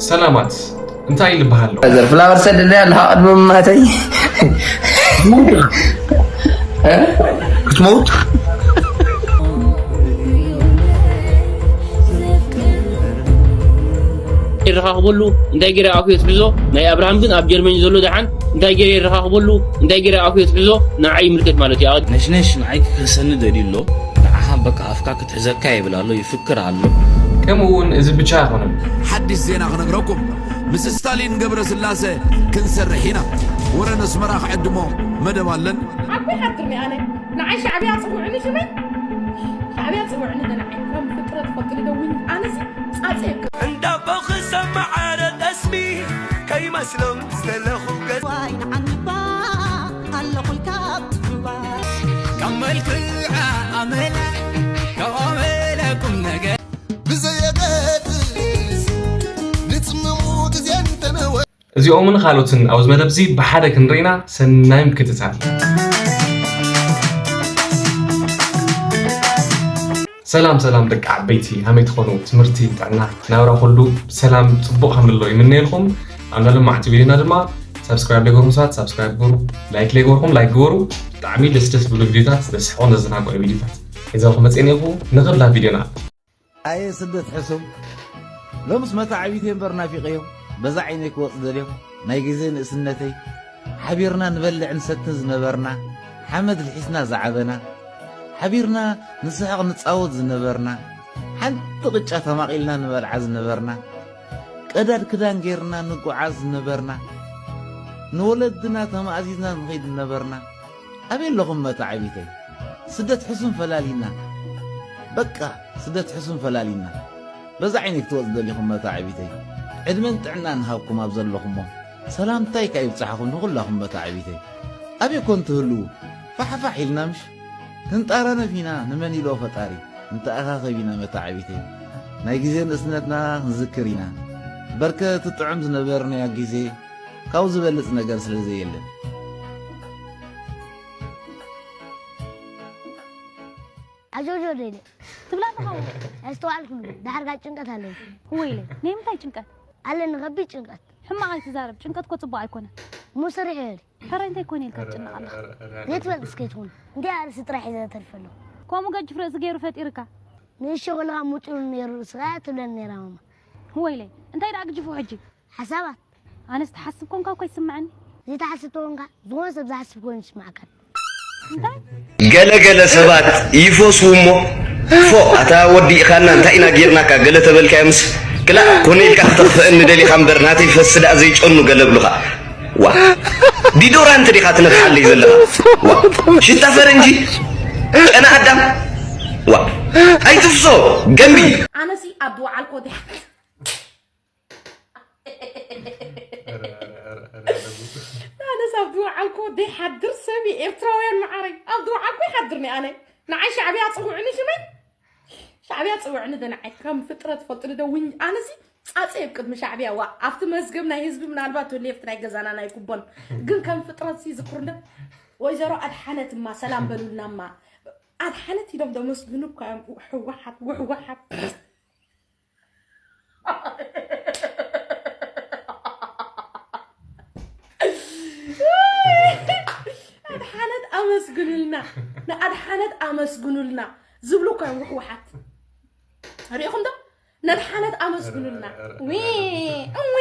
ሰላማት እንታይ ይልበሃሎ? ዘር ፍላወር ሰደደ ኣለኻ ቅድሚ ማተይ ክትመውት ይረኻኽበሉ እንታይ ገይረ ኣፉ የትሕዞ ናይ ኣብርሃም ግን ኣብ ጀርመን ዘሎ ደሓን እንታይ ገይረ ይረኻኽበሉ እንታይ ገይረ ኣፉ የትሕዞ ንዓይ ይምልከት ማለት እዩ። ነሽነሽ ንዓይ ክክህሰኒ ደልዩ ኣሎ። ንዓኻ በቃ ኣፍካ ክትሕዘካ ይብል ኣሎ፣ ይፍክር ኣሎ። ከምኡ እውን እዚ ብቻ ኣይኮነን። ሓድሽ ዜና ክነግረኩም ምስ ስታሊን ገብረ ስላሰ ክንሰርሕ ኢና። ወረ ነስመራ ክዕድሞ መደብ ኣለን። ዓቦይ ሓድርኒ ኣነ ንዓይ ሻዕብያ ጽውዕኒ ሽመይ ሻዕብያ ጽውዕኒ ንዓይ ከም ፍጥረት ፈቅድ ደውኝ ኣነሲ ጻጽ እንዳቦ ክሰማዓረ ጠስሚ ከይመስሎም ዝተለኹ ገጽ ዋይ ንዓኒባ ኣለኹልካ ትዋ ካብ መልክዓ ኣመል ካብ ኣመለ ቁም ነገር ብዘየገድስ ንጽምሙ ግዜ እንተነወ እዚኦምን ካልኦትን ኣብዚ መደብ እዚ ብሓደ ክንርኢና ሰናይ ምክትታል። ሰላም ሰላም ደቂ ዓበይቲ ሃመይ ትኾኑ ትምህርቲ ጥዕና ናብራ ኩሉ ሰላም ጽቡቕ ከምሎ ይምነየልኩም። ኣብ ናሎም ማዕቲ ቪዲዮና ድማ ሳብስክራይብ ለይገርኩም ሰባት ሳብስክራይብ ገሩ ላይክ ለይገርኩም ላይክ ገሩ። ብጣዕሚ ደስ ደስ ብሉ ቪዲዮታት ዘስሕቑን ዘዘናግዑ ቪዲዮታት ሒዘልኩም መፅእን ኢኹ። ንኽብላ ቪዲዮና ኣየ ስደት ሕሱም ሎምስ መታዕቢቴ እምበር ናፊቀዮም በዛ ዓይነይ ክወፅ ደልዮም ናይ ግዜ ንእስነተይ ሓቢርና ንበልዕ ንሰትን ዝነበርና ሓመድ ልሒስና ዝዓበና ሓቢርና ንስሕቕ ንፃወት ዝነበርና ሓንቲ ቅጫ ተማቒልና ንበልዓ ዝነበርና ቀዳድ ክዳን ጌርና ንጉዓዝ ዝነበርና ንወለድና ተማእዚዝና ንኸይድ ዝነበርና ኣበይ ኣለኹም መታዕቢተይ ስደት ሕሱም ፈላሊና በቃ ስደት ሕሱም ፈላሊና በዛ ዓይነይ ክትወፅ ደሊኹም መታዕቢተይ ዕድመን ጥዕናን ሃብኩም ኣብ ዘለኹሞ ሰላምታይ ካ ይብፅሓኹም ንኹላኹም መታዕቢተይ ኣበይ ኮን ትህልዉ ፋሕፋሕ ኢልና ምሽ ክንጣራነፍ ኢና ንመን ኢሎ ፈጣሪ ንተኣኻኸብ ኢና መታዕቢተይ ናይ ግዜ ንእስነትና ክንዝክር ኢና በርከ እቲ ጥዑም ዝነበርናዮ ግዜ ካብ ዝበልፅ ነገር ስለ ዘየለ ኣጆጆ ደይደ ትብላ ኣለኻ ኣስተዋዕልኩሉ ዳሕርጋ ጭንቀት ኣለዎ ወይለ ናይ ምንታይ ጭንቀት ኣለኒ ከቢድ ጭንቀት ሕማቕ ኣይትዛረብ ጭንቀት ኮ ጽቡቕ ኣይኮነን እሞ ስርሕ የሪ ሕራይ እንታይ ኮነ ኢልካ ትጭነቕ ኣለኻ ዘይትፈልጥ እስከ ይትኹን እንታይ ርእሲ ጥራሕ ሒዘ ተርፈ ኣለኹ ከምኡ ገጅፍ ርእሲ ገይሩ ፈጢርካ ንእሽቶ ከለኻ ሙጥሩ ነይሩ ርእስኻ ትብለኒ ነይራ ማማ ወይለ እንታይ ደኣ ግጅፉ ሕጂ ሓሳባት ኣነስ ትሓስብ ኮንካ እኮ ይስምዐኒ ዘይትሓስብ ተኾንካ ዝኾነ ሰብ ዝሓስብ ኮይኑ ይስማዕካ ገለ ገለ ሰባት ይፈስዉ እሞ ፎእ ኣታ ወዲእኻና እንታይ ኢና ጌርናካ ገለ ተበልካዮምስ ክላእ ኮነ ኢልካ ክተኽፍአኒ ደሊኻ እምበር ናተይ ፈሲ ደኣ ዘይጨኑ ገለ ብሉኻ ዋ ዲዶራንት ዲኻ ትነፍሓለይ ዘለኻ ዋ ሽታ ፈረንጂ ጨና ኣዳም ዋ ኣይትፍሶ ገምቢ ኣነሲ ኣብ ዝወዓልኮ ድያ ኣነስ ኣብ ዝወዓልኮ ዘይሓድር ሰብ እዩ ኤርትራውያን መዓረይ ኣብ ዝወዓልኮ ይሓድርኒ ኣነ ንዓይ ሻዕብያ ፅውዕኒ ሽመይ ሻዕብያ ፅውዕኒ ደንዓይ ከም ፍጥረት ፈልጥኒ ደውኝ ኣነሲ ፃፀ እየ ቅድሚ ሻዕብያ ዋ ኣብቲ መዝገብ ናይ ህዝቢ ምናልባት ሌፍት ናይ ገዛና ናይ ኩቦን ግን ከም ፍጥረት ሲ ዝክሩ እንደ ወይዘሮ ኣድሓነት እማ ሰላም በሉልና እማ ኣድሓነት ኢሎም ደመስግኑ እኳ እዮም ህወሓት ውሕወሓት ኣድሓነት ኣመስግኑልና ንኣድሓነት ኣመስግኑልና ዝብሉ እኳ እዮም ውሕውሓት ሪኢኹም ዶ ነድሓነት ኣመስግኑልና ዊ ዊ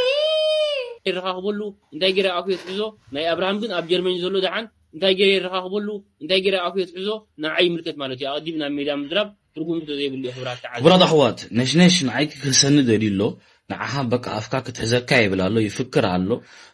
ይረኻኽበሉ እንታይ ገይረ ኣፉ የትሕዞ ናይ ኣብርሃም ግን ኣብ ጀርመን እዩ ዘሎ ደሓን እንታይ ገይረ ይረኻኽበሉ እንታይ ገይረ ኣፉ የትሕዞ ንዓይ ይምልከት ማለት እዩ ኣቐዲም ናብ ሜድያ ምዝራብ ትርጉም ስለዘይብሉ እዩ ክብራት ተዓዘብቲ። ክቡራት ኣሕዋት ነሽነሽ ንዓይ ክክህሰኒ ደልዩ ኣሎ ንዓኻ በቃ ኣፍካ ክትሕዘካ ይብል ኣሎ ይፍክር ኣሎ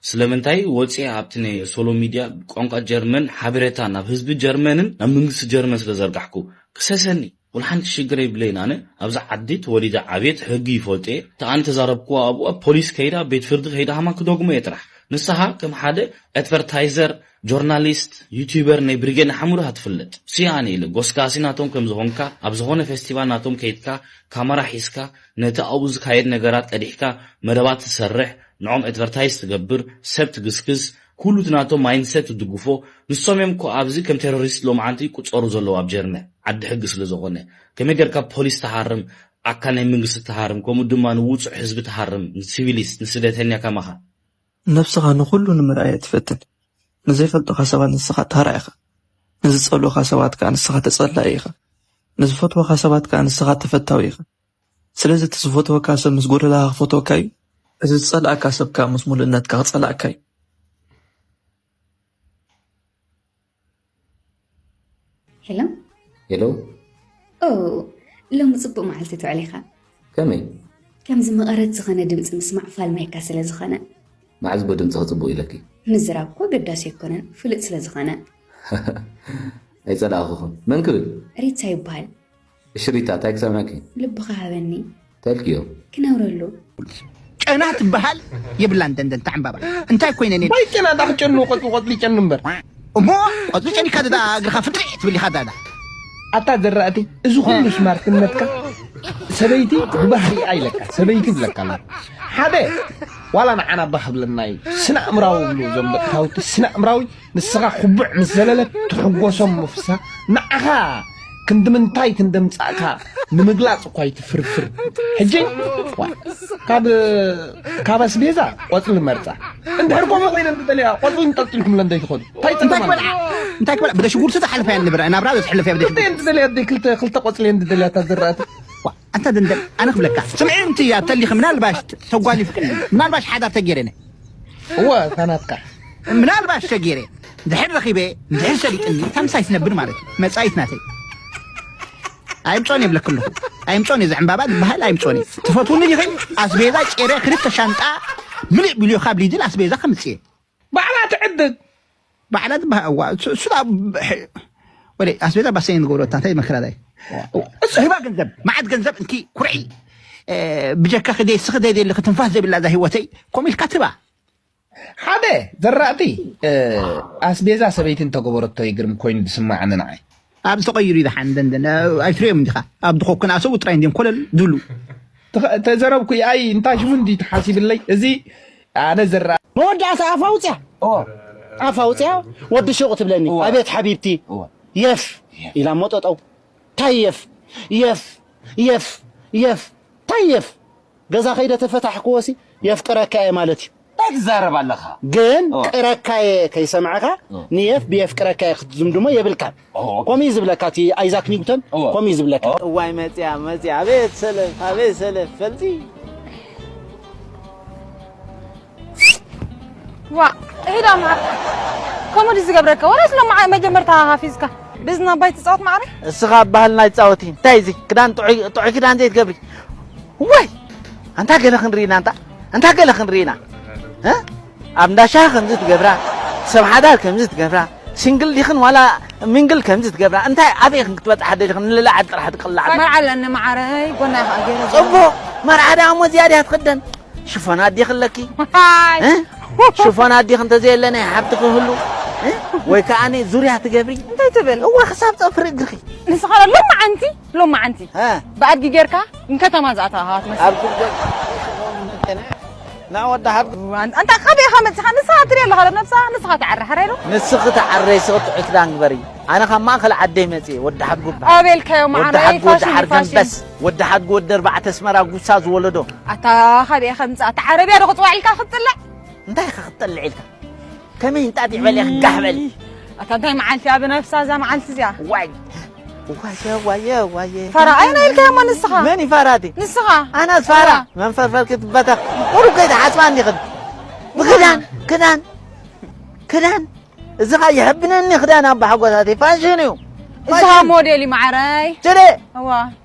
ስለምንታይ ወፅየ ኣብቲ ናይ ሶሎ ሚድያ ቋንቋ ጀርመን ሓበሬታ ናብ ህዝቢ ጀርመንን ናብ መንግስቲ ጀርመን ስለዘርጋሕኩ ክሰሰኒ ወላ ሓንቲ ሽግር የብለይን ኣነ ኣብዛ ዓዲ ተወሊደ ዓብየ እቲ ሕጊ ይፈልጦ እየ እቲ ኣነ ተዛረብክዎ ኣብኡ ኣብ ፖሊስ ከይዳ ቤት ፍርዲ ከይዳ ሃማ ክደግሞ እየ ጥራሕ ንስኻ ከም ሓደ ኣድቨርታይዘር ጆርናሊስት ዩቱበር ናይ ብሪጌድ ንሓመዱ ኢኻ ትፍለጥ ስየ ኣነ ኢለ ጎስጋሲ ናቶም ከም ዝኾንካ ኣብ ዝኾነ ፌስቲቫል ናቶም ከይድካ ካመራ ሒዝካ ነቲ ኣብኡ ዝካየድ ነገራት ቀዲሕካ መደባት ትሰርሕ ንዖም ኣድቨርታይዝ ትገብር ሰብ ትግስግስ ኩሉ እቲ ናቶም ማይንድሰት ትድግፎ ንሶም እዮም እኮ ኣብዚ ከም ቴሮሪስት ሎምዓንቲ ይቁፀሩ ዘለዉ ኣብ ጀርመን ዓዲ ሕጊ ስለ ዝኾነ ከመይ ገርካ ፖሊስ ትሃርም ኣካል ናይ መንግስቲ ትሃርም፣ ከምኡ ድማ ንውጹዕ ህዝቢ ትሃርም፣ ንሲቪሊስት፣ ንስደተኛ ከማኻ። ነብስኻ ንኹሉ ንምርኣይ ኣይትፈትን። ንዘይፈልጡኻ ሰባት ንስኻ ታራ ኢኻ። ንዝጸልኡኻ ሰባት ከኣ ንስኻ ተጸላኢ ኢኻ። ንዝፈትወኻ ሰባት ከኣ ንስኻ ተፈታዊ ኢኻ። ስለዚ እቲ ዝፈትወካ ሰብ ምስ ጎደላኻ ክፈትወካ እዩ። እቲ ዝጸልኣካ ሰብ ከኣ ምስ ሙሉእነትካ ክጸላእካ እዩ። ሄሎ ሄሎ ኦ ሎሚ ጽቡቅ መዓልቲ ትውዕል ኢኻ። ከመይ ከምዚ መቐረት ዝኾነ ድምጺ ምስማዕ ፋልማይካ ስለ ዝኾነ። መዓዝ ቦ ድምጽኺ ጽቡቅ ኢለኪ? ምዝራብ እኮ ኣገዳሲ ኣይኮነን ፍሉጥ ስለ ዝኾነ። ኣይጸላእኹኹን። መን ክብል? ሪታ ይበሃል። እሺ ሪታ፣ እንታይ ክሰምዐኪ? ልብኻ ሃበኒ። ተልክዮ። ክነብረሉ። ጨና ትበሃል የብላን ደንደን ታዕምባባ እንታይ ኮይነ ኔ ባይ ጨና ዳ ክጨኑ ቆጽሊ ቆጽሊ ጨኑ እምበር እሞ ቆጽሊ ጨኒካ ደዳ እግርኻ ፍጥሪ ትብል ኢኻ ዳዳ ኣታ ዘራእቲ እዚ ኩሉ ስማርትነትካ ሰበይቲ ብባህሪኣ ኢለካ ሰበይቲ ብለካ ኣሎ ሓደ ዋላ ንዓና ባህ ብለና እዩ ስነ ኣእምራዊ ብሉ እዞም ደቂ ታውቲ ስነ ኣእምራዊ ንስኻ ኩቡዕ ምስ ዘለለት ትሕጎሶም ምፍሳ ንዓኻ ክንዲ ምንታይ ክንደምጻእካ ንምግላጽ እኳ ይትፍርፍር ሕጂ ካብ ካብ ኣስቤዛ ቆጽሊ መርጻ እንድሕር ከምኡ ኮይነ እንተደልያ ቆጽሊ ንጠልጢልኩም ለንደይ ትኸዱ እንታይ እንታይ ጽገም ክበልዓ እንታይ ክበልዓ ብደሽጉርቲ ተሓልፈ እያ ንብረ ናብራ ዘትሕልፍ እያ ብደሽጉርቲ እንድደልያ ደይ ክልተ ክልተ ቆጽሊ እንድደልያ ታዝረኣት ኣንታ ደንደን ኣነ ክብለካ ስምዒ እንቲ እያ ተሊኺ ምናልባሽ ተጓሊፍክኒ ምናልባሽ ሓዳር ተጌረነ እወ እታ ናትካ ምናልባሽ ሸጊረ ድሕር ረኺበ ድሕር ሰሊጥኒ እታ ምሳይ ትነብር ማለት እዩ መጻኢት ናተይ ኣይምጾን የብለክ ኣለኹ ኣይምጾን እዚ ዕምባባ ዝበሃል ኣይምጾን እዩ ትፈትውኒ ዲኺ ኣስቤዛ ጨረ ክልተ ሻንጣ ምልእ ቢልዮ ካብ ሊድል ኣስቤዛ ከምጽእ ባዕላ ትዕድግ ባዕላ ዝበሃል እዋ እሱ ወደ ኣስቤዛ ባሰኝ ንገብሮ እንታይ መከራ ዳይ እሱ ህባ ገንዘብ መዓት ገንዘብ እንኪ ኩርዒ ብጀካ ክደይ ስኽ ደይ ደሊ ክትንፋስ ዘይብላ እዛ ህይወተይ ኮሚልካ ትባ ሓደ ዘራእቲ ኣስቤዛ ሰበይቲ እንተገበረቶ ይግርም ኮይኑ ዝስማዓኒ ንዓይ ኣብዚ ተቐይሩ እዩ ዝሓን ደንደን ኣይትሪኦም እንዲኻ ኣብ ድኾኩን ኣሰቡ ጥራይ እንዲም ኮለል ዝብሉ ተዘረብኩ ኣይ እንታይ ሽሙ እንዲ ተሓሲብለይ እዚ ኣነ ዘራ መወዳእታ ኣፍ ኣውፅያ ኣፍ ኣውፅያ ወዲ ሹቕ ትብለኒ ኣቤት ሓቢብቲ የፍ ኢላ ሞ ጠጠው ታይ የፍ የፍ የፍ የፍ ታይ የፍ ገዛ ከይደ ተፈታሕክዎሲ የፍቅረካ እየ ማለት እዩ እንታይ ትዛረብ ኣለኻ ግን ቅረካየ ከይሰማዕካ ንየፍ ብየፍቅረካየ ክትዝምድሞ የብልካን ከምኡ እዩ ዝብለካ እቲ ኣይዛክ ኒውተን ከምኡ እዩ ዝብለካ እዋይ መፅያ መፅያ ኣቤት ሰለፍ ኣቤት ሰለፍ ፈልፂ ዋ ሄዳ ማዕረ ከምኡ ድዩ ዝገብረካ ወላስ ሎም መጀመርታ ሃፊዝካ ብዝና ኣባይ ትፃወት ማዕረ እስኻ ባህልና ይፃወት እዩ እንታይ እዚ ክዳን ጥዑይ ጥዑይ ክዳን ዘይትገብሪ ወይ ኣንታ ገለ ክንርኢና ኣንታ ኣንታ ገለ ክንርኢና እ ኣብ እንዳሻ ከምዚ ትገብራ ሰብ ሓዳር ከምዚ ትገብራ ሲንግል ዲኽን ዋላ ሚንግል ከምዚ ትገብራ እንታይ ኣበይ ክንክትበፅሓ ደሊኽን ንልላዓል ጥራሕ ትቅላዕ መርዓ ኣለኒ ማዓረይ ጎና ይኸዓ ገይረ ፅቡቅ መርዓ ዳ እሞ ዝያዳ ትኽደን ሽፎን ኣዴኺ ኣለኪ ሽፎን ኣዴኺ እንተዘየለ ናይ ሓብቲ ክህሉ ወይ ከዓ ዙርያ ትገብሪ እንታይ ትብል እዋ ክሳብ ፀፍሪ እግርኺ ንስኻ ሎማዓንቲ ሎማዓንቲ ብኣድጊ ጌርካ ንከተማ ዝኣተኻ ትመስል ናብ ወዲ ሓድ ኣንታ ካበይ ኢኻ መፂኻ ንስኻ ትሪኦ ኣለኻ ዶ ነብስኻ ንስኻ ትዓሪ ሓራይ ዶ ንስኺ ትዓረይ ስኺ ትዑት ዳን ግበሪ ኣነ ካብ ማእኸል ዓደይ መፅየ ወዲ ሓድጉ በሃል ኣበይ ኢልካዮ ወዲ ማዕረይ ሓድጉ ወዲ ፋሽን ሓርገን ፋሽን በስ ወዲ ሓድጉ ወዲ ኣርባዕተ ኣስመራ ጉሳ ዝወለዶ ኣታ ካበይ ኢኻ ምፃ ኣታ ዓረብያ ዶ ክፅዋዕ ኢልካ ክትፅልእ እንታይ ኢኻ ክትጠልዕ ኢልካ ከመይ እንጣጢዕ በል ኢኺ ጋሕ በል ኣታ እንታይ መዓልቲ እያ ብነብሳ እዛ መዓልቲ እዚኣ ዋይ ዋየ ዋየ ዋየ ፋራ ኣይና ኢልካዮ እሞ ንስኻ መን እዩ ፋራ እቲ ንስኻ ኣነስ ፋራ መንፈርፈር ክትበተኽ ቁሩብ ከይትሓስባ እንዲኽን ብክዳን ክዳን ክዳን እዚ ኸ የሕብነኒ ክዳን ኣባ ሓጎሳተይ ፋሽን እዩ እዚ ኸ ሞዴል እዩ ማዓረይ ጭደ እዋ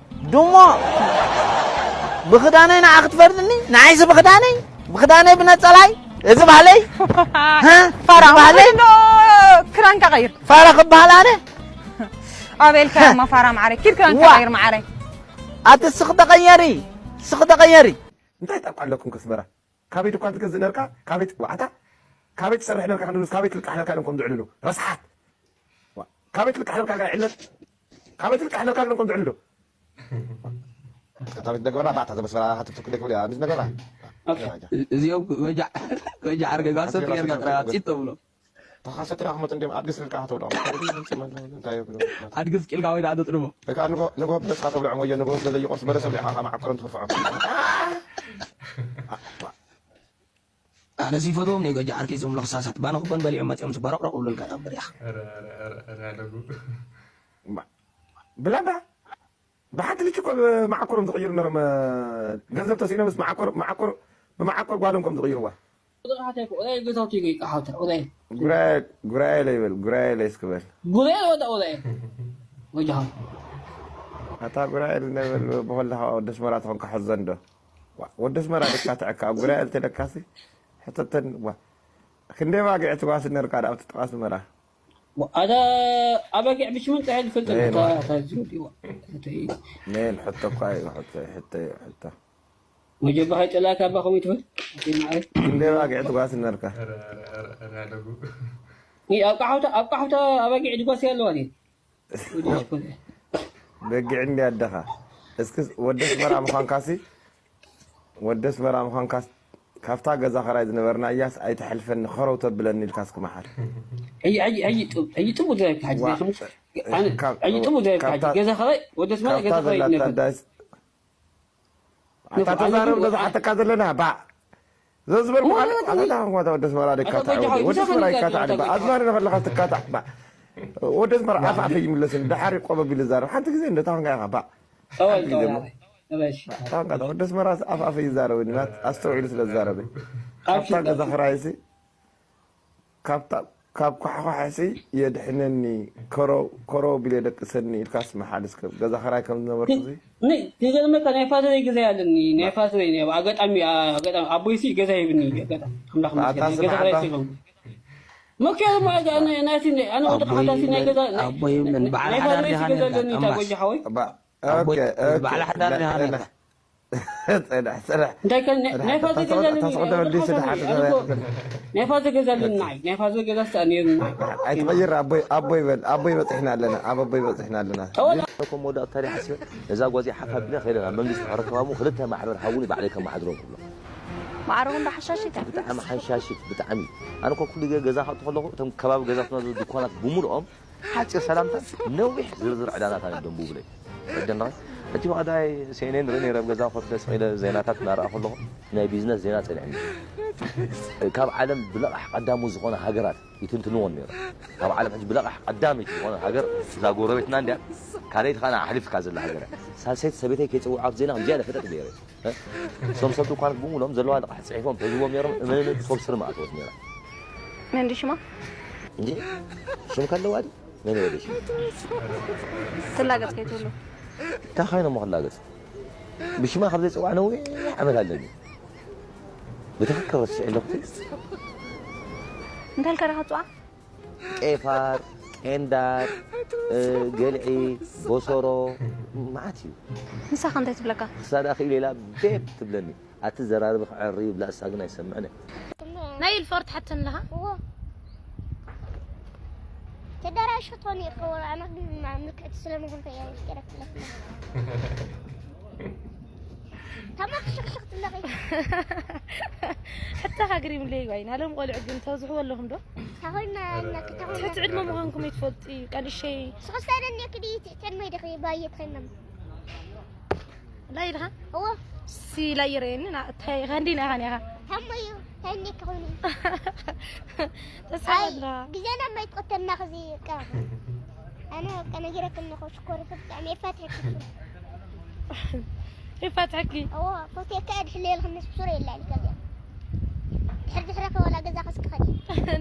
ድሞ ብኽዳነይ ንዓ ክትፈርድኒ ንዓይሲ ብኽዳነይ ብኽዳነይ ብነፀላይ እዚ ባህለይ ፋራ ባህለይ ክዳንካ ቀይር ፋራ ክበሃል ኣነ ኣበልካ እማ ፋራ ማዓረይ ኪድ ክዳንካ ቀይር ማዓረይ ኣቲ ስኽ ተቐየሪ ስኽ ተቐየሪ እንታይ ጠቋ ኣለኩም ከስመራ ካበይ ድኳን ትገዝእ ነርካ ካበይ ዋዕታ ካበይ ትሰርሕ ነርካ ክንድሉስ ካበይ ትልቃሕ ነርካ ኢሎም ከም ዝዕልሉ ረስሓት ካበይ ትልቃሕ ነርካ ጋር ዕለት ካበይ ትልቃሕ ነርካ ኢሎም ከም ዝዕልሉ ካበይ ትደግበና ባዕታ ዘበስበራ ሃትፍትፍ ክደይ ክብል እያ ምስ ነገራ እዚኦም ወጃዕ ዓርገጋ ሰብ ጌርካ ጥራይ ኣፂት ተብሎ ተኻሰ ጥራሕ ክመጽ እንዲም ኣድግስ ኢልካ ተብሎ። እንታይ ይብሎ? ኣድግስ ቂልካ ወይ ደኣ ተጥልቦ። እካ ንጎ ንጎ ብለስካ ተብሎ ወዮ ንጎ ስለ ዘይቆርስ በለስ ብለካ ከ መዓኮሮም ትኽፍዖ። ኣነ ሲፈትዎም ኔ ገጃ ዓርከይ ዞም ለኽሳሳት ባና ኩበን በሊዖም መጺኦም ዝበረቕረቕ ብሉልካ ናብ ብርያኽ ኧረ ኧረ ኧረ ኧረ ኣለጉ ብላዳ ብሓንቲ ልጅ እኮ መዓኮሮም ዝቕይሩ ነሮም። ገንዘብ ተስኢኖምስ መዓኮር መዓኮር ብመዓኮር ጓሎም ከም ዝቕይርዋ። ቁጥር ሓታይ እኮ ቁጥር ገዛውቲ ይገይ ቃሓውታ ቁጥር ጉራኤ ጉራኤ ለይበል ጉራኤ ለይ እስክበል ጉዳይ ወጣ ቁጥር ወጃሃ ኣታ ጉራኤ ነብል ብኮላ ወደ ስመራ ትኾን ክሕዘን ዶ? ዋ፣ ወደ ስመራ ደካ ትዕካ ኣብ ጉራኤ ልተለካሲ ሕተተን ዋ ክንደይ ባግዕ ትጓስ ነርካ ዳ ኣብቲ ጥቃ ስመራ ኣታ ኣበጊዕ ብሽምን ጥራሕ ዝፈልጥ እየ፣ ነታ ዋ። እታ ዝውዲ ዋ እተይ ሜን ሕቶ እኳ እዩ ሕቶ ሕቶ እዩ ሕቶ መጀባ ከይጠላካ ባ ከምኡ ትብል እተይ ማዕረ ክንደይ ባግዕ ትጓስ ነርካ? ኧረ ኧረ ኧረ ኧረ ኣለጉ ይህ ኣብ ቃሓውታ ኣብ ቃሓውታ ኣበጊዕ ድጓስ ያለዋ ድየ ወዲ ሽኮር በጊዕ እንዲ ኣደኻ እስኪ ወደ ስመራ ምዃንካሲ ወደ ስመራ ምዃንካስ ካብታ ገዛ ኸራይ ዝነበርና እያስ ኣይትሐልፈኒ ኸረው ተብለኒ ኢልካ እስኪ መሓል ሕጂ ሕጂ ሕጂ ጥቡ ሕጂ ጥቡ ዘረብካ ሕጂ ዋ፣ ዘይኮነ ኣነ ካብ- ሕጂ ጥቡ ዘረብካ ሕጂ ካብታ- ገዛ ኸራይ ወደ ስመራ ካብታ ገዛ ኸራይ ዘላታ ነበር እንዳስ ንፉዕ፣ ኣታ ተዛረብ ኣነ ገዛ ሓተካ ዘለና ባ ዘዝበልኩ እሞ፣ ኣታ እሞ፣ ዳንኳታ ወደ ስመራ ደካ ኣታ ጎጃ ተዓወደ ሆይ፣ ወደ ብዛዕባ ስመራ ናይ ይካ ካታ ተዓዲ ባ ተዓዲ ኣዝማሪ ነኸለካ ትካታዕ ባ ወደ ስመራ ኣፍ ኣፈ ይምለስን ድሓር ቆበብ ኢሉ ዛረብ ሓንቲ ግዜ እንደ ታንካ ኢኻ ባ እወ፣ ሓንቲ ግዜ እሞ እወ፣ እሺ። ታንካ ወደ ስመራ ኣፍ ኣፈ ይዛረብኒ ናት ኣስተውዒሉ ስለ ዝዛረበ ኣብሽር፣ ካብታ ገዛ ኣብሽር። ኸራይሲ ካብታ ካብ ኳሕኳሕሲ የድሕነኒ ከሮ ከሮ ቢለ ደቅሰኒ ኢልካስ መሓል እስከ ገዛ ኸራይ ከም ዝነበርኩ ዚ ን- ዝገርመካ ናይ ፋዘረይ ገዛ ኣለኒ ናይ ፋዘረይ ናይ ኣጋጣሚ ኣጋጣሚ ኣቦይሲ ገዛ ሂብኒ ኣጋጣሚ ኣምላኽ ኣታ መስገን ገዛ ስምዓካ? ኸራይ ሲሎም መኪያ ድማ ኣጋ- ናይ- ናይቲ ኣነ ወዲ ኣቦይ ሓዳሲ ናይ ምን- ገዛ ኣቦይ ምን በዓል ናይ ሓዳር ፋዘረይሲ ዲኻ ገዛ ነርካ? ኣለኒ እታ ጠማስ። ጎጃ ሓወይ ኣቦይ ኦኬ ኦኬ በዓል ሓዳር ዲኻ ነርካ? ጽንሕ ጽንሕ እንታይ ከ ናይ- ናይ ፋዘር ገዛ ኣለኒ ተስቆደ ናይ ወዲ ወዲስ ሓዳሲ ድሓር ኣነ እኮ ናይ ፋዘር ገዛ ኣለኒ ንዓይ ናይ ፋዘር ገዛ ስኣኒ ነይሩ ንዓይ ኣይትቐይር ኣቦይ ኣቦይ በል ኣቦይ በፂሕና ኣለና ኣብ ኣቦይ በፂሕና ኣለና እወ እኮ መወዳእታ ታዲያ ሓሲበ ነዛ ጓዚ ሓፍ ኣቢለ ከይደ ናብ መንግስቲ ከረከባሙ ክልተ ማሕበር ሃቡኒ ባዕለይ ከመሓድሮም ክብሎ ማዕረ እውን ሓሻሽት ብጣዕሚ ሓንሻሽት ብጣዕሚ ኣነ እኮ ኩሉ ግዜ ገዛ ከእቱ ከለኹ እቶም ከባቢ ገዛትና ዘለዉ ድኳናት ብምልኦም ሓፂር ሰላምታ ነዊሕ ዝርዝር ዕዳናት ኣነ ደንቡ ብለይ ወደና እቲ ዋዕዳይ ሴኔን ርኢ ነይረ ኣብ ገዛ ኮፍ ደስ ኢለ ዜናታት እናረኣ ከለኹ ናይ ቢዝነስ ዜና ፀኒዕኒ ካብ ዓለም ብለቓሕ ቀዳሙ ዝኾነ ሃገራት ይትንትንዎ ነይሩ ካብ ዓለም ሕጂ ብለቓሕ ቀዳመይቲ ዝኾነ ሃገር እዛ ጎረቤትና እንድያ ካልኣይቲ ከዓ ኣሕሊፍካ ዘላ ሃገር እያ ሳልሰይቲ ሰበይተይ ከይፅውዓ ኣብቲ ዜና ከምዚኣ ኢለ ፈጠጥ ገይረ እቶም ሰብ ድኳን ብምሎም ዘለዋ ልቓሕ ፅሒፎም ተዝቦም ነይሮም እመንን ቶብ ስር መኣተወት ነይራ መን ሽማ እንጂ ሽም ከለዋ ድዩ መን ወደ ሽም ትላገጽ ከይትብሉ እንታይ ኮይኖም ክላገጽ ብሽማ ካብ ዘይፅዋዕ ነዊሕ ዓመት ኣለኒ ብትኽክል ረስዒ ኣለኩ እንታይ ልካ ዲኻ ትፅዋዕ ቄፋር ቄንዳር እ፣ ገልዒ ቦሶሮ መዓት እዩ ንሳኻ እንታይ ትብለካ ክሳዳ ክኢለ ኢላ ቤብ ትብለኒ ኣቲ ዘራርቢ ክዐሪ ይብላ እሳ ግን ኣይሰምዕን እየ ናይ ኢልፎርት ሓተን ኣለኻ እዎ ተደራሽ ክትኾኒ ይኸውን ኣነ ግን ምልክዕቲ ስለምኾንከ እያ ይፍቀረትለትና ተማኽሽኽሽኽ ትለኺ ሕታኻ ግሪም ለይ ዋይ ናሎም ቆልዑ ግን ተብዝሕዎ ኣለኹም ዶ ታኾይና እናክታኾይና ትሕቲ ዕድመ ምዃንኩም ኣይትፈልጡ እዩ ቀንሸይ ስኽስታይነ እኔ ክዲ ተንመይ ደኺ ባየ ትኸይነም ላይ ድኻ እዎ ሲ ላይ ይረየኒ ከንዲ ናኻ ኒኻ ታሞ እዩ ታይኔ ክኾኒ ተስፋ ኣይ ኣለኻ ግዜና ማይ ትቆተልና ኸዚ ቃ ኣነ ቀነጊረክኒ ኸ ሽኮር ብጣዕሚ የፋትሐኪ ይፋትሐኪ እዎ ፎቴካ ድሕሌልክኒ ስሱር የላ ኢልካ እዚኣ ድሕር ድሕረ ከወላ ገዛ ከስክኸዲ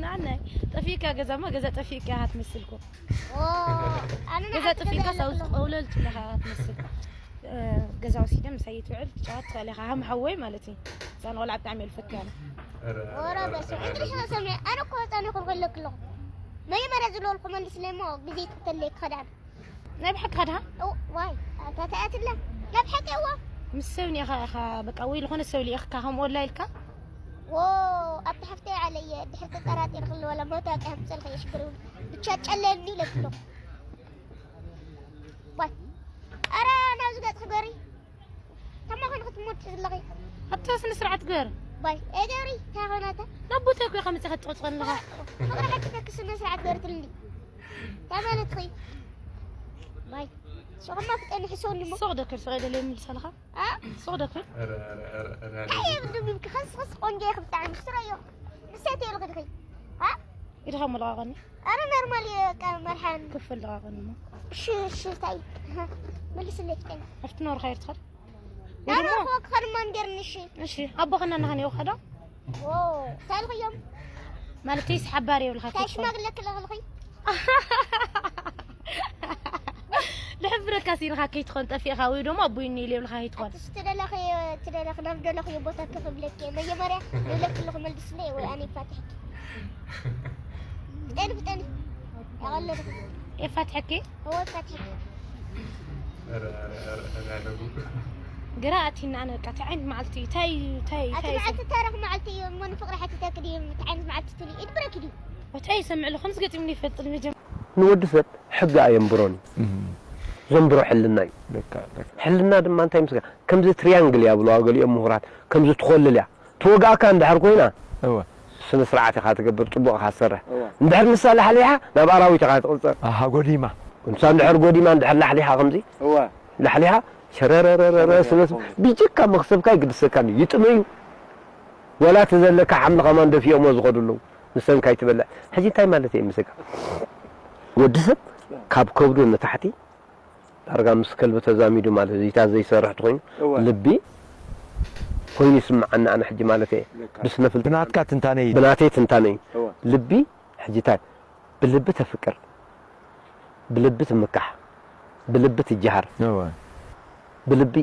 ናናይ ጠፊእካ ገዛማ ገዛ ጠፊእካ ኢኻ ትመስልኮ ኣነ ገዛ ጠፊእካ ሳውዝ ቆውለል ጭለኻ ኢኻ ትመስል ገዛ ወሲደ ምሳይ ትውዕል ትጫወት ትኽእል ኢኻ ሃም ሓወይ ማለት እዩ ህፃን ቆልዓ ብጣዕሚ እየ ዝፈትያ ኣነ ወረ በስመ እንድርሽ ሰምዐ ኣነ እኮ ህፃን ይኹን ከለክ ኣለኹ መጀመርያ ዝለወልኩ መልስለይ እሞ ግዜ ትክተለይ ክኸዳን ናይ ብሓቂ ኸድሃ ዋይ ኣታተኣትለ ናብ ሓቂ እዋ ምስ ሰብ ኒኻ ኢኻ በቃ ወይ ዝኾነ ሰብ ሊኢኽካ ከምኡ ወላ ኢልካ ዎ ኣብቲ ሓፍተይ ዓለየ ድሕር ተጠራጢር ክልወለ መታወቂ ከምፅልክ የሽግር ብቻ ጨለኒ ኢለትሎ ዋይ ኣረ ናብዚ ገፅ ክገሪ ተማኸን ክትሞት ዘለኺ ኣታ ስነ ስርዓት ገር ባይ ኤገሪ ታኾናታ ናብ ቦታይ እኮ ኢኻ መጺኻ ትቕጽቐኒ ኣለኻ። ፍቕሪ ሓቂ ተክስነ ስርዓት ገርትልኒ። ተመለጥኺ። ባይ ሶቕማ ፍጠኒ ሕሰውኒ እሞ። ሶቕ ደክር ሶቕ ደለ ይምልሰልኻ። አ? ሶቕ ደክር። ኧረ፣ ኧረ፣ ኧረ፣ ኧረ፣ ኧረ። እንታይ እየ ብድም ይብኪ? ኸስ፣ ኸስ ቆንጆ እየ ክብጣዕሚ ስትረዮ። ንሰይ ተይልኺ ድኺ? አ? ኢድኻ መለቓቐኒ። ኧረ ኖርማል እየ፣ በቃ መርሓን። ክፍል ለቓቐኒ እሞ። እሺ፣ እሺ፣ ታይ? መልስለይ ፍጠኒ። ኣብቲ ኖርኻ ይርትኸል። ናብራ እኮ ክኸድማ እንዴርኒ፣ እሺ። እሺ፣ ኣቦ ከናና ኸን ይወኸዶ? ዎ፣ ታልኽዮም? ማለተይ፣ ሓባር የብልኻ እንታይ ከይትኾን። ሽማግለ ክልኽልኺ? ልሕብረካ ሲልኻ ከይትኾን ጠፊእኻ፣ ወይ ደሞ ኣቦይ እኒ ኢለ የብልኻ ከይትኾን። ኣትስ ትደለኺ፣ ትደለኺ፣ ናብ ደለኽዮ ቦታ ክኽብለኪ። መጀመርያ ንብለኪ ኣለኹ መልስለይ ወይ ኣነ ይፋትሕኪ። ፍጠኒ፣ ፍጠኒ። ያቐለልኩ። የፋትሐኪ? እወ፣ ይፋትሐኪ። ኧረ፣ ኧረ፣ ኧረ፣ ኧረ፣ ኣለጉ። ግራ ኣቲና ኣነ በቃ፣ እንታይ ዓይነት መዓልቲ እዩ? እንታይ እዩ? እንታይ እዩ? ኣቲ እንታይ እዩ? መዓልቲ ታሪኽ መዓልቲ እዩ። እሞ ንፍቕሪ ሓቲተኪ ድዩ? እንታይ ዓይነት መዓልቲ ትብሊ? ኢድ ብረኪ ድዩ? እንታይ ይሰምዕ ኣለኹ? ከምዚ ገጢሙኒ ይፈልጥ መጀመርያ። ንወዲ ሰብ ሕጊ ኣየንብሮን እዩ። እም። ዘንብሮ ሕልና እዩ። ልካ፣ ልካ። ሕልና ድማ እንታይ ምስጋ-፣ ከምዚ ትሪያንግል እያ ብለዋ ገሊኦም ምሁራት፣ ከምዚ ትኾልል እያ። ትወግኣካ እንድሕር ኮይና፣ እወ። ስነ ስርዓት ኢኻ ትገብር፣ ጽቡቕ ኢኻ ትሰርሕ። እወ። እንድሕር ንሳ ላሕሊሓ፣ ናብ ኣራዊት ኢኻ ትቕጸር። ኣሃ፣ ጎዲማ። ንሳ እንድሕር ጎዲማ፣ እንድሕር ላሕሊሓ ከምዚ፣ እወ። ላሕሊሓ፣ ሸረረረረረ፣ ሸረረረ፣ ስለ እወ። ብጀካ መኽሰብካ ይግድሰካን እዩ። ይጥመዩ። ወላ እቲ ዘለካ ሓምሊ ከማን ደፊኦሞ ዝኸዱ ኣለዉ። ንሰን ካይትበልዕ። ሕጂ እንታይ ማለት እየ ምስካ? ወዲ ሰብ ካብ ከብዱ ንታሕቲ ዳርጋ ምስ ከልቢ ተዛሚዱ ማለት እዩ። እዚታት ዘይሰርሕ ተኾይኑ እወ። ልቢ ኮይኑ ይስምዓኒ ኣነ ሕጂ ማለት እየ። ልካ። ብስነ ፍልጠት ብናትካ ትንታነ እዩ። ብናተይ ትንታነ እዩ። እወ። ልቢ ሕጂ እንታይ ብልቢ ተፍቅር፣ ብልቢ ትምካሕ፣ ብልቢ ትጀሃር፣ እወ። ብልቢ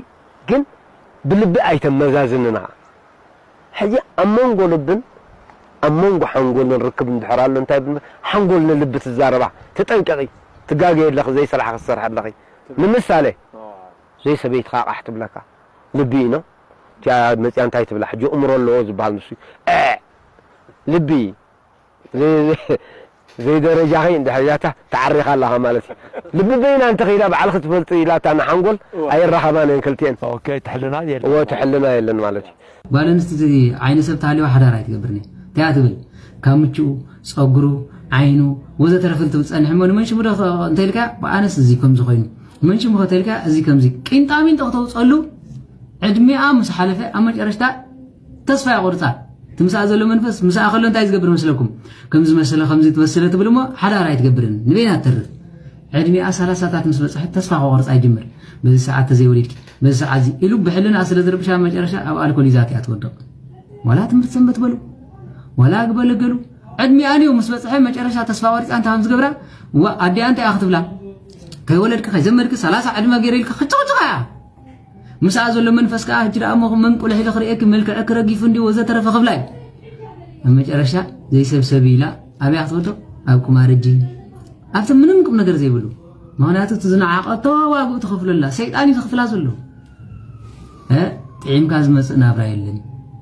ግን ብልቢ ኣይተመዛዝንና። ሕጂ ኣብ መንጎ ልብን ኣብ መንጎ ሓንጎልን ርክብ እንድሕር ኣሎ እንታይ ብል፣ ሓንጎል ንልቢ ትዛረባ፣ ተጠንቀቒ፣ ትጋገ ኣለኺ፣ ዘይስራሕ ክትሰርሒ ኣለኺ። ንምሳሌ፣ ዘይሰበይትኻ ቃሕ ትብለካ፣ ልቢ እዩ ነው። እቲኣ መፅያ እንታይ ትብላ? ሕጂ እምሮ ኣለዎ ዝበሃል ንሱ እዩ። እ፣ ልቢ፣ ዘይ-፣ ዘይደረጃኺ እንድሕር ኢላታ ተዓሪኻ ኣለኻ ማለት እዩ። ልቢ በይና እንተኺዳ ባዕልኺ ትፈልጢ ኢላታ ንሓንጎል እወ። ኣይራኸባን እየን ክልቲኤን። ኦኬ፣ ትሕልና የለን። እወ፣ ትሕልና የለን ማለት እዩ። ጓል ኣንስተይቲ ዓይኒ ሰብ ተሃልዋ ሓዳር ኣይትገብርን እያ። እንታይ እያ ትብል? ካብ ምችኡ፣ ጸጉሩ፣ ዓይኑ፣ ወዘተረፈ ትብል ጸንሕ እሞ ንመን ሽሙ ዶ ኸ-፣ እንተ ኢልካ፣ ኣነስ እዚ ከምዚ ኮይኑ። ንመን ሽሙ ኸ ተልካ፣ እዚ ከምዚ። ቂንጣሚንጦ ከተውጸሉ፣ ዕድሚኣ ምስ ሓለፈ፣ ኣብ መጨረሽታ ተስፋ የቑርጻ። እቲ ምስኣ ዘሎ መንፈስ፣ ምስኣ ከሎ እንታይ ዝገብር መስለኩም? ከምዚ መሰለ፣ ከምዚ ትመስለ ትብል እሞ፣ ሓዳር ኣይትገብርን። ንበይና ትተርፍ። ዕድሚኣ ሰላሳታት ምስ በጽሐት ተስፋ ክቆርጻ ይጅምር። በዚ ሰዓት ተዘይወሊድኪ፣ በዚ ሰዓት እዚ ኢሉ ብሕልናኣ ስለ ዝርብሻ፣ ኣብ መጨረሻ ኣብ ኣልኮል ይዛት እያ ትወድቕ። ዋላ ትምህርቲ ሰንበት በሉ፣ ዋላ ኣግበለገሉ። ዕድሚኣን እዩ ምስ በጽሐ፣ መጨረሻ ተስፋ ቆሪጻ እንታይ ከም ዝገብራ፣ ዋ፣ ኣዲኣ እንታይ እያ ክትብላ? ከይወለድኪ፣ ከይዘመድኪ፣ ሰላሳ ዕድመ ገይረ ኢልካ ክጭቕጭቓ እያ። ምስኣ ዘሎ መንፈስ ከኣ፣ ሕጂ ደኣ እሞ መንቁልሕ ኢለ ክርእየኪ፣ መልክዕኪ ረጊፉ እንድዩ፣ ወዘተረፈ ክብላ እዩ። ኣብ መጨረሻ፣ ዘይሰብሰብ ኢላ፣ ኣበይ እያ ክትወድቕ? ኣብ ቁማር እጂ። ኣብቲ ምንም ቁም ነገር ዘይብሉ። ምኽንያቱ፣ እቲ ዝነዓቐቶ ዋግኡ ትኸፍለላ። ሰይጣን እዩ ዝኽፍላ ዘሎ። እ፣ ጥዒምካ ዝመጽእ ናብራ የለን።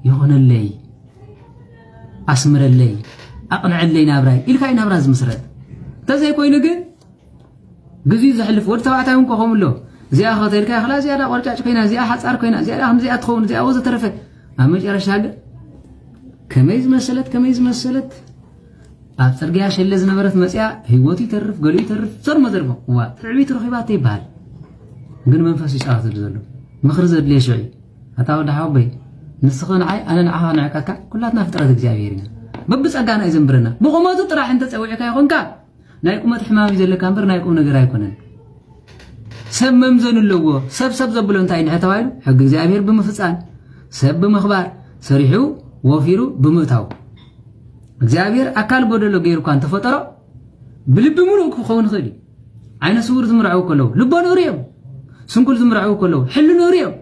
ይኹነለይ፣ ኣስምረለይ፣ ኣቕንዐለይ ናብራይ ኢልካ እዩ ናብራ ዝምስረት። እንተዘይኮይኑ ግን፣ ግዜኡ ዘሕልፍ ወዲ ተባዕታይ እውን ኮኸም ኣሎ። እዚኣ ከተልካ ይኽላ፣ እዚኣ ዳ ቆርጫጭ ኮይና፣ እዚኣ ሓጻር ኮይና፣ እዚኣ ዳ ከምዚኣ ትኸውን፣ እዚኣ ወዘተረፈ። ኣብ መጨረሻ ግን ከመይ ዝመሰለት፣ ከመይ ዝመሰለት ኣብ ጽርግያ ሸለ ዝነበረት መጽያ፣ ህይወቱ ይተርፍ፣ ገሊኡ ይተርፍ፣ ዘርሞ ዘርሞ። እዋ፣ ትዕቢት ረኺባቶ ይበሃል። ግን መንፈስ ይጻወተሉ ዘሎ። ምኽሪ ዘድልየ ሽዑ እዩ። ኣታ ወዲ ሓወቦይ፣ ንስኻ ንዓይ፣ ኣነ ንዓኻ ንዕቀካ፣ ኩላትና ፍጥረት እግዚኣብሔር ኢና። በብጸጋና እዩ ዘንብረና። ብቑመቱ ጥራሕ እንተ ጸዊዕካ ይኾንካ፣ ናይ ቁመት ሕማም እዩ ዘለካ እምበር ናይ ቁም ነገር ኣይኮነን። ሰብ መምዘኑ ኣለዎ። ሰብ ሰብ ዘብሎ እንታይ እንድሕር ተባሂሉ፣ ሕጊ እግዚኣብሔር ብምፍጻም፣ ሰብ ብምኽባር፣ ሰሪሑ ወፊሩ ብምእታው። እግዚኣብሔር ኣካል ጎደሎ ገይሩ እኳ እንተፈጠሮ፣ ብልቢ ምሉእ ክኸውን ይኽእል እዩ። ዓይነ ስውር ዝምርዐው ከለዉ፣ ልቦ ንእሩ እዮም። ስንኩል ዝምርዐው ከለዉ፣ ሕሉ ንእሩ እዮም።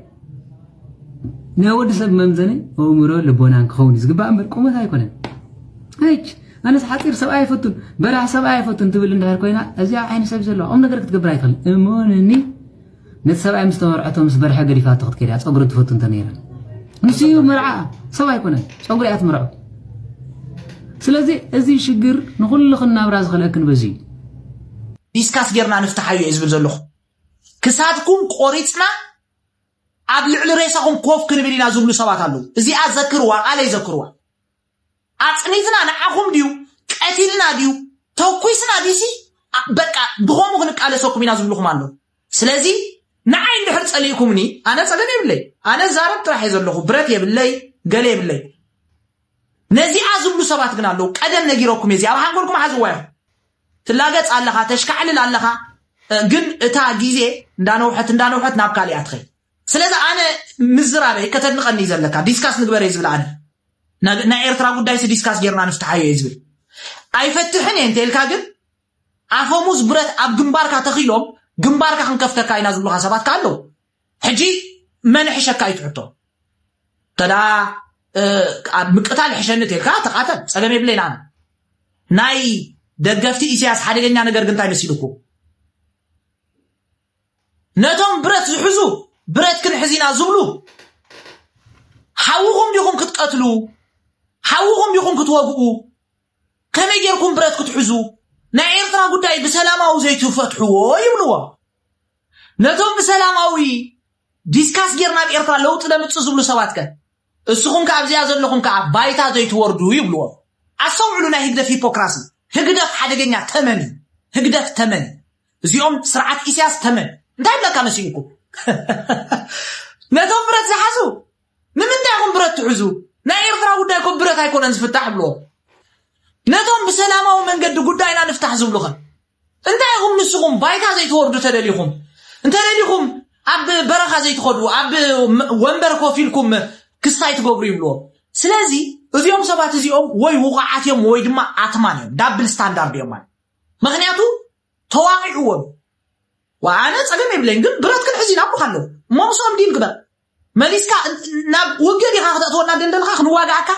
ናይ ወዲ ሰብ መምዘኒ ኣእምሮ ልቦናን ክኸውን እዩ ዝግባእ እምበር ቁመት ኣይኮነን። ኣይች፣ ኣነስ ሓፂር ሰብኣይ ኣይፈቱን፣ በላሕ ሰብኣይ ኣይፈቱን ትብል እንድሕር ኮይና፣ እዚኣ ዓይኒ ሰብ ዘለዋ ቁም ነገር ክትገብር ኣይትኽእልን። እመንኒ፣ ነቲ ሰብኣይ ምስ ተመርዐቶ ምስ በርሐ ገዲፋቶ ክትከይድ እያ፣ ፀጉሪ ትፈቱ እንተ ነይራ። ንሱ እዩ መርዓ፣ ሰብ ኣይኮነን፣ ፀጉሪ እያ ትምርዖ። ስለዚ እዚ ሽግር ንኹልኽን ናብራ ዝኸልአክን በዚ እዩ። ዲስካስ ጌርና ንፍትሓዮ እየ ዝብል ዘለኹ። ክሳድኩም ቆሪፅና ኣብ ልዕሊ ሬሳኹም ኮፍ ክንብል ኢና ዝብሉ ሰባት ኣለዉ። እዚኣ ዘክርዋ፣ ቃለይ ዘክርዋ። ኣጽኒትና ንዓኹም ድዩ ቀቲልና ድዩ ተኩስና ድዩሲ? በቃ ብኸምኡ ክንቃለሰኩም ኢና ዝብልኹም ኣለዉ። ስለዚ ንዓይ እንድሕር ጸሊእኩምኒ ኣነ ጸገም የብለይ። ኣነ ዛረብ ጥራሕ እየ ዘለኹ። ብረት የብለይ፣ ገለ የብለይ። ነዚኣ ዝብሉ ሰባት ግን ኣለዉ። ቀደም ነጊረኩም እየ። እዚኣ ኣብ ሓንጎልኩም ሓዝዋ ኢኹም። ትላገጽ ኣለኻ፣ ተሽካዕልል ኣለኻ፣ ግን እታ ግዜ እንዳነውሐት እንዳነውሐት ናብ ካሊኣ ትኸይድ። ስለዚ ኣነ ምዝራበይ ከተድንቐኒ ዘለካ፣ ዲስካስ ንግበር እየ ዝብል ኣነ። ናይ ኤርትራ ጉዳይሲ ዲስካስ ጌርና ንፍትሓዮ እየ ዝብል። ኣይፈትሕን እየ እንተኢልካ ግን ኣፈሙዝ ብረት ኣብ ግንባርካ ተኺሎም ግንባርካ ክንከፍተካ ኢና ዝብሉኻ ሰባት ከ ኣለዉ። ሕጂ መን ሕሸካ እዩ ትሕቶ? ተዳ ኣብ ምቅታል ሕሸኒ ተልካ ተቃተል፣ ጸገም የብለይን ኣነ። ናይ ደገፍቲ ኢሳያስ ሓደገኛ ነገር ግን እንታይ መሲልኩ? ነቶም ብረት ዝሕዙ ብረት ክንሕዝ ኢና ዝብሉ ሓውኹም ዲኹም ክትቀትሉ? ሓውኹም ዲኹም ክትወግኡ? ከመይ ጌርኩም ብረት ክትሕዙ? ናይ ኤርትራ ጉዳይ ብሰላማዊ ዘይትፈትሕዎ ይብልዎ። ነቶም ብሰላማዊ ዲስካስ ጌርና ኣብ ኤርትራ ለውጢ ለምጽእ ዝብሉ ሰባት ከ? እስኹም ከ ኣብዚኣ ዘለኹም ከኣ ባይታ ዘይትወርዱ ይብልዎም። ኣስተውዕሉ ናይ ህግደፍ ሂፖክራሲ። ህግደፍ ሓደገኛ ተመን እዩ። ህግደፍ ተመን እዩ። እዚኦም ስርዓት ኢሳያስ ተመን። እንታይ ይብለካ መሲልኩም? ነቶም ብረት ዝሓዙ ንምንታይ ኢኹም ብረት ትሕዙ? ናይ ኤርትራ ጉዳይ እኮ ብረት ኣይኮነን ዝፍታሕ ይብልዎም። ነቶም ብሰላማዊ መንገዲ ጉዳይና ንፍታሕ ዝብሉኸ? እንታይ ኢኹም ንስኹም ባይታ ዘይትወርዱ ተደሊኹም? እንተደሊኹም ኣብ በረኻ ዘይትኸዱ፣ ኣብ ወንበር ኮፍ ኢልኩም ክስታይ ትገብሩ ይብልዎም። ስለዚ እዚኦም ሰባት እዚኦም ወይ ውቑዓት እዮም ወይ ድማ ኣትማን እዮም፣ ዳብል ስታንዳርድ እዮም ማለት። ምኽንያቱ ተዋቒዕዎም። ወኣነ ጸገም የብለይን፣ ግን ብረት ክንሕዝ ኢና እኮ ኣለዉ። እሞ ምስኦም ዲል ግበር። መሊስካ ናብ ውግእ ዲኻ ክተእትወና ደንደልኻ ክንዋጋኣካ?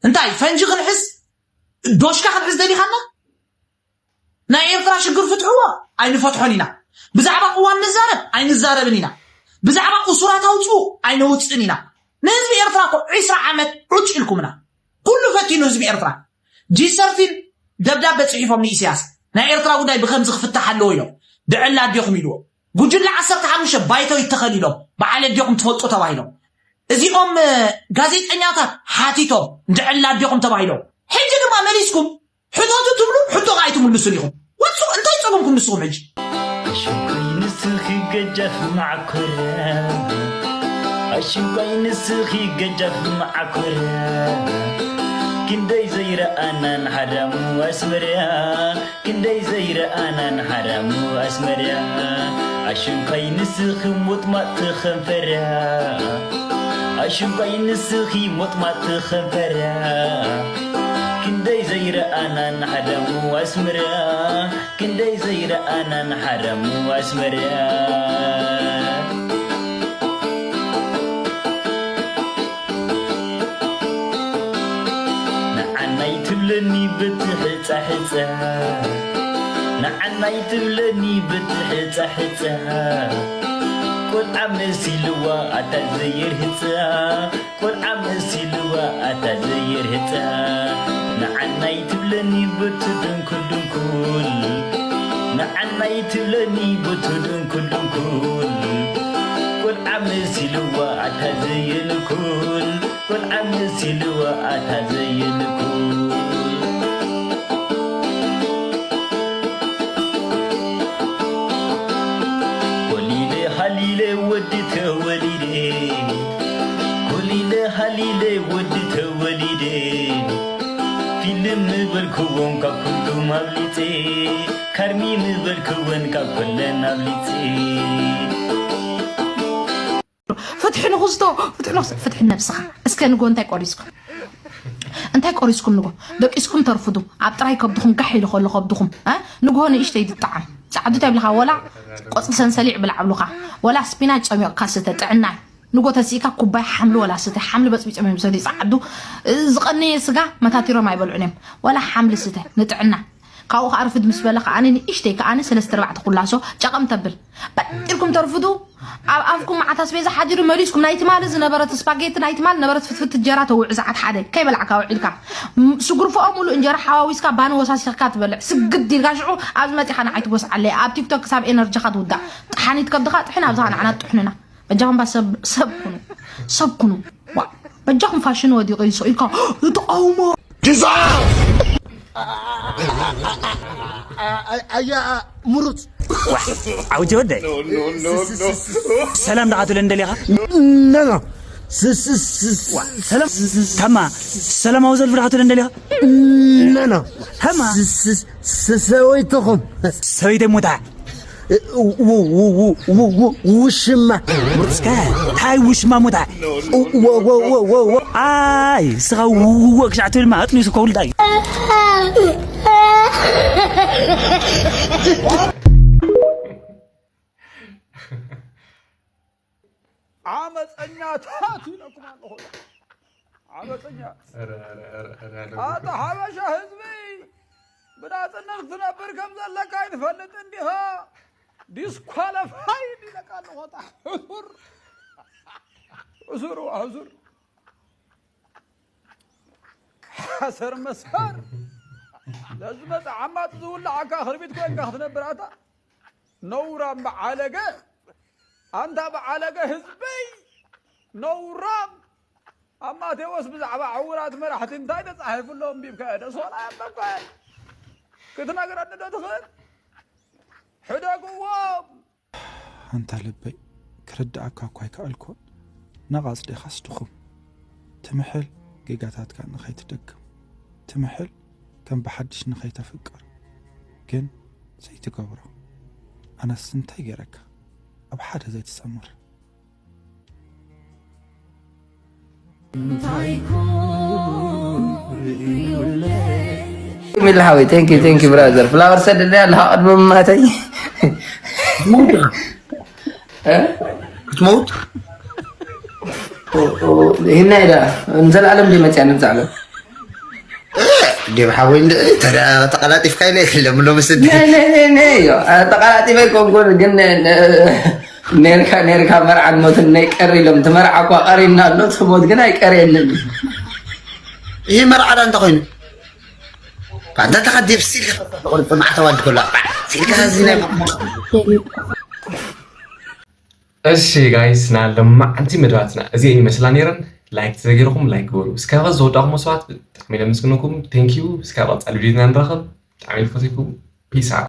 እንታይ ፈንጂ ክንሕዝ? ዶሽካ ክንሕዝ ደሊኻና? ናይ ኤርትራ ሽግር ፍትሕዎ፣ ኣይንፈትሖን ኢና። ብዛዕባ ቅዋም ንዛረብ፣ ኣይንዛረብን ኢና። ብዛዕባ እሱራት ኣውጽኡ፣ ኣይነውጽእን ኢና። ንህዝቢ ኤርትራ እኮ ዒስራ ዓመት ዑጭ ኢልኩምና። ኩሉ ፈቲኑ ህዝቢ ኤርትራ። ጂ ሰርቲን ደብዳበ ጽሒፎም ንኢሳያስ፣ ናይ ኤርትራ ጉዳይ ብኸምዚ ክፍታሕ ኣለዎ ኢሎም። ድዕላ ኣዴኹም ኢልዎ። ጉጅለ ዓሰርተ ሓሙሽተ ባይቶ ይተኸል ኢሎም። በዓል ኣዴኹም ትፈልጡ ተባሂሎም። እዚኦም፣ እ፣ ጋዜጠኛታት ሓቲቶም፣ ድዕላ ኣዴኹም ተባሂሎም። ሕጂ ድማ መሊስኩም ሕተቱ ትብሉ፣ ሕቶ ከኣ ኣይትምልሱን ኢኹም። ወጹ፣ እንታይ ጸገምኩም ንስኹም ሕጂ? ኣሽንኳይ ንስኺ ገጃፍ መዓኮርያ፣ ኣሽንኳይ ንስኺ ገጃፍ መዓኮርያ፣ ክንደይ ዘይረኣናን ሓዳሙ ኣስመርያ፣ ክንደይ ዘይረኣናን ሓዳሙ ኣስመርያ። ኣሽንኳይ ንስኺ ሞጥማጥቲ ከንፈርያ፣ ኣሽንኳይ ንስኺ ሞጥማጥቲ ከንፈርያ፣ ክንደይ ዘይረኣናን ሓዳሙ ኣስመርያ፣ ክንደይ ዘይረኣናን ሓዳሙ ኣስመርያ። ንዓናይ ትብለኒ በቲ ሕጻ ሕጻ፣ ንዓናይ ትብለኒ በቲ ሕጻ ሕጻ፣ ቆልዓ መሲልዋ ኣታ ዘይርህጻ፣ ቆልዓ መሲልዋ ኣታ ዘይርህጻ። ንዓናይ ትብለኒ በቲ ድንኩል ድንኩል፣ ንዓናይ ትብለኒ በቲ ድንኩል ድንኩል፣ ቆልዓ መሲልዋ ኣታ ዘይንኩል፣ ቆልዓ መሲልዋ ኣታ ዘይንኩል። ኮሊለ ሃሊለ ወዲ ተወሊደ፣ ኮሊለ ሃሊለ ወዲ ተወሊደ፣ ፊልም ምበልክዎም ካብ ኩሉም ኣብሊፀ፣ ካርሚ ምበልክወን ካብ ኩለን ኣብሊፀ። ፍትሒ ንኽስቶ፣ ፍትሒ ንኽስቶ፣ ፍትሒ ነብስኻ። እስከ ንጎ እንታይ ቆሪስኩም? እንታይ ቆሪስኩም ንጎ? ደቂስኩም ተርፍዱ። ኣብ ጥራይ ከብድኹም ጋሕ ኢሉ ከሎ ከብድኹም፣ እ? ንግሆ ንእሽተይ ትጠዓም። ጻዕዱ እንታይ ይብልኻ? ወላ ቆጽሊ ሰንሰሊዕ ብላዕ ብሉኻ። ወላ ስፒናች ጸሚቕካ ስተ፣ ጥዕናይ። ንጎ ተሲእካ ኩባይ ሓምሊ ወላ ስተ። ሓምሊ በጽቢጾም እዮም ዝሰትዩ ጻዕዱ። እ፣ ዝቐነየ ስጋ መታቲሮም ኣይበልዑን እዮም። ወላ ሓምሊ ስተ፣ ንጥዕና። ካብኡ ከኣ ርፍድ ምስ በለ ከኣ ንእሽተይ ከኣ ሰለስተ ኣርባዕተ ኩላሶ ጨቐም ተብል። በጢርኩም ተርፍዱ። ኣብ ኣፍኩም መዓት ኣስቤዛ ሓዲሩ መሊስኩም። ናይ ትማሊ ዝነበረት ስፓጌቲ፣ ናይ ትማሊ ነበረት ፍትፍት እንጀራ ተውዕዝ ዓት ሓደ ከይበላዕካ ውዒልካ። ም-፣ ስጉርፎኦ ሙሉእ እንጀራ ሓዋዊስካ ባኒ ወሳሲኽካ ትበልዕ። ስግድ ኢልካ ሽዑ ኣብዚ መጺኻ ንዓይ ትጎስዓለይ። ኣብ ቲክቶክ ክሳብ ኤነርጂኻ ትውዳእ። ጠሓኒት ከብድኻ ጥሕን ኣብዝኻ ንዓና ጥሕኑና። በጃኹም ባ ሰብ፣ ሰብ ኩኑ። ሰብ ኩኑ። ዋ፣ በጃኹም ፋሽን ወዲቑ እዩ ኢልካ። ተቃውሞ። ኣያ ምሩፅ። ዓውቲ ወደይ። ሰላም ደኣ ክትብለኒ ደሊኻ? ነና። ሰላም። ከማ ሰላማዊ ዘልፊ ደኣ ክትብለኒ ደሊኻ? ነና። ከማ ሰበይትኹም። ሰበይተይ ሙታ። ውሽማ። እስከ ታይ ውሽማ ሙታ። ኣይ ስኻ ውወ ክሻዕ ትብል ማ ኣጥኒሱ ከውልዳ እዩ። ዓመፀኛታት ኢለኩም ኣለኹ። ዓመፀኛ። ኣታ ሓበሻ ህዝቢ፣ ብናፅነት ክትነብር ከም ዘለካ ኣይትፈልጥን ዲኻ? ዲስኳለፋይድ ኢለካ ኣለኹ። ኣታ ሕሱር፣ ሕሱር፣ ሕሱር። ሓሰር መሰር። ነዚ መፅዓ ዓማፅ ዝውልዓካ ክርቢት ኮይንካ ክትነብር ኣታ። ነውራም በዓለገ። ኣንታ በዓለገ ህዝበይ፣ ነውራም። ኣብ ማቴዎስ ብዛዕባ ዕውራት መራሕቲ እንታይ ተጻሒፉ ኣሎ ኣንቢብካዮ ዶ? ሶላ ኣንበብካዮ? ክትነግረኒ ዶ ትኽእል? ሕደግዎም። ኣንታ ልበይ፣ ክርድኣካ እኳ ኣይከኣልኩን። ነቓጽ ዲኻስ ድኹም? ትምሕል ጌጋታትካ ንኸይትደግም። ትምሕል ከም ብሓድሽ ንኸይተፍቅር። ግን ዘይትገብሮ። ኣነስ እንታይ ገይረካ? ኣብ ሓደ ዘይትጸምር። ሚል ሓወይ፣ thank you፣ thank you brother። ፍላወር ሰደደ ኣለኻ ቅድሚ ምማተይ። እ? ክትመውት ይህና ኢዳ ንዘለዓለም ድዩ መፅያ ንብዛዕሎ ዴብ ሓወይ እንደ ተዳ ተቀላጢፍካ ኢለ የለም ሎ ምስድ ተቃላጢፈ ኣይኮንኩን ግን ኔርካ ኔርካ መርዓን ሞትን ናይ ቀሪ ኢሎም ትመርዓ እኳ ቀሪና ኣሎ ትሞት ግን ኣይቀርየንን እዩ ይህ መርዓዳ እንተኮይኑ እንተ ተኸዲብ ሲል ማዕተዋ ድኮላ ሲልካ ዚ ናይ እሺ ጋይስ ናይ ሎማዓንቲ መደባትና እዚኤን ይመስላ ነይረን። ላይክ ተዘጊርኩም ላይክ ግበሩ። እስካብ ዝወዳእኹም መስዋዕት ብጣዕሚ ለመስግነኩም። Thank you። እስካብ ቀጻሊ ቪድዮና ንራኸብ። ብጣዕሚ ልፈትኩም። Peace out።